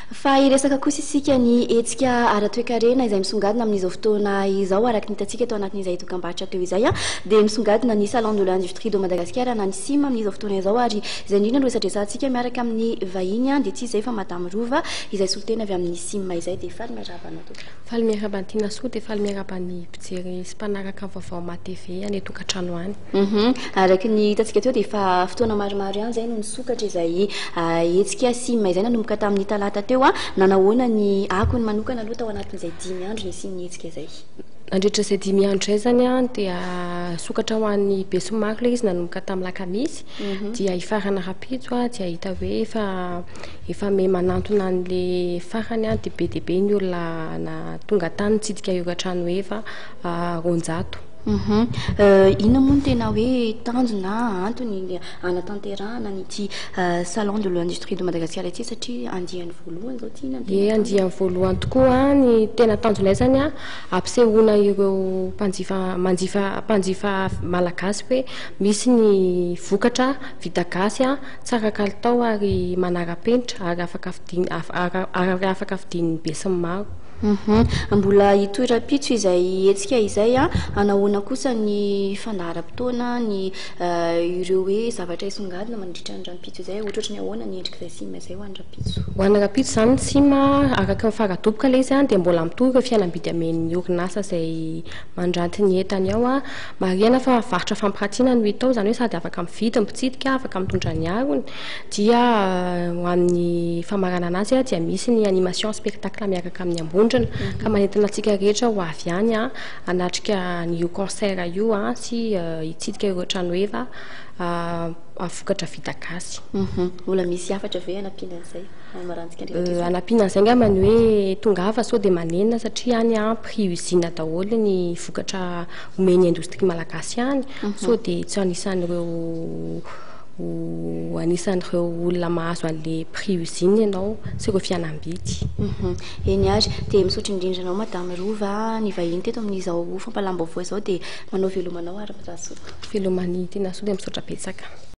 Fa hiresaka kosa isika ny hetsika ara-toekarena izay misongadina amin'izao fotoana izao. Araka ny hitantsika tao anatin'izay dokambarotra teo izay dia misongadina ny Salon de l'Industrie de Madagascar na ny SIM amin'izao fotoana izao ary izay indrindra no resadresantsika miaraka amin'ny vahiny dia tsy izay fa Madame Rova izay solontena avy amin'ny SIM izay dia faly miarahaba anao tompoko. Faly miarahaba an'i Tinasoa dia faly miarahaba ny mpijery sy mpanaraka ny vaovao MATV any an-tokantrano any. Araka ny hitantsika teo dia efa fotoana maromaro ihany izay no nisokatra izay hetsika sim izay nanomboka tamin'ny talata teo. Nanahoana ny akony manokana aloha tao anatin'izay dimy andro nisian'ny hetsika izay? Nandritra izay dimy andro izay izany dia sokatra ho an'ny besinimaro ilay izy nanomboka tamin'ny alakamisy dia hifarana rahampitso dia hita hoe efa efa miha manantona an'ilay farany dia be dia be ny olona tonga tany nitsidika ireo trano heva 200. Inona moa no tena hoe tanjona, antony hanatanterahana an'ity Salon de l'industrie de Madagascar ity satria andiany voalohany izao ity? Inona no tena Ie, andiany voalohany tokoa. Ny tena tanjonay izany hampisehoana ireo mpanjifa, manjifa, mpanjifa malagasy hoe misy ny vokatra vita gasy tsara kalitao ary manara-penitra ary afaka vidiana, ary afaka vidian'ny besinimaro. Mbola hitohy rahampitso izay hetsika izay an! Hanahoana kosa ny fandaharam-potoana, ny ireo hoe zavatra hisongadina mandritra ny rahampitso izay? Ohatrohatry ny ahoana ny endrik'izay sim izay ho an'ny rahampitso? Ho an'ny rahampitso izany ny sim, araka ny fara-doboka ilay izy an, dia mbola mitohy ireo fihenam-bidy amen'ny orinasa izay mandranty ny entany ao an. Marihana fa varotra fampiratiana no hita ao, izany hoe sady afaka mividy ny mpitsidika, afaka mitondra ny harony. Dia ho amin'ny famaranana azy dia misy ny animation spectacle miaraka amin'ny Ambondrona ka manentana antsika rehetra ho avy any hanatrika an'io concert io sy hitsidika ireo tranoheva vokatra vita gasy. Mbola misy hafatra ve hanampiana an'izay hamarantsika ny resadresaka? Hanampiana an'izay angamba ny hoe tongava sao dia manenina satria any prix usine daholo ny vokatra omen'ny indostria malagasy any sao dia tsy anisan'ireo Ho anisan'ireo olona mahazo an'le prix usine ianao sy ireo fihenam-bidy. Eny ary, dia misaotra indrindra anao Madame Rova nivahiny teto amin'izao fampahalam-baovao izao dia manao veloma anao ary mirary soa. Veloma an'i Tinasoa dia misaotra betsaka.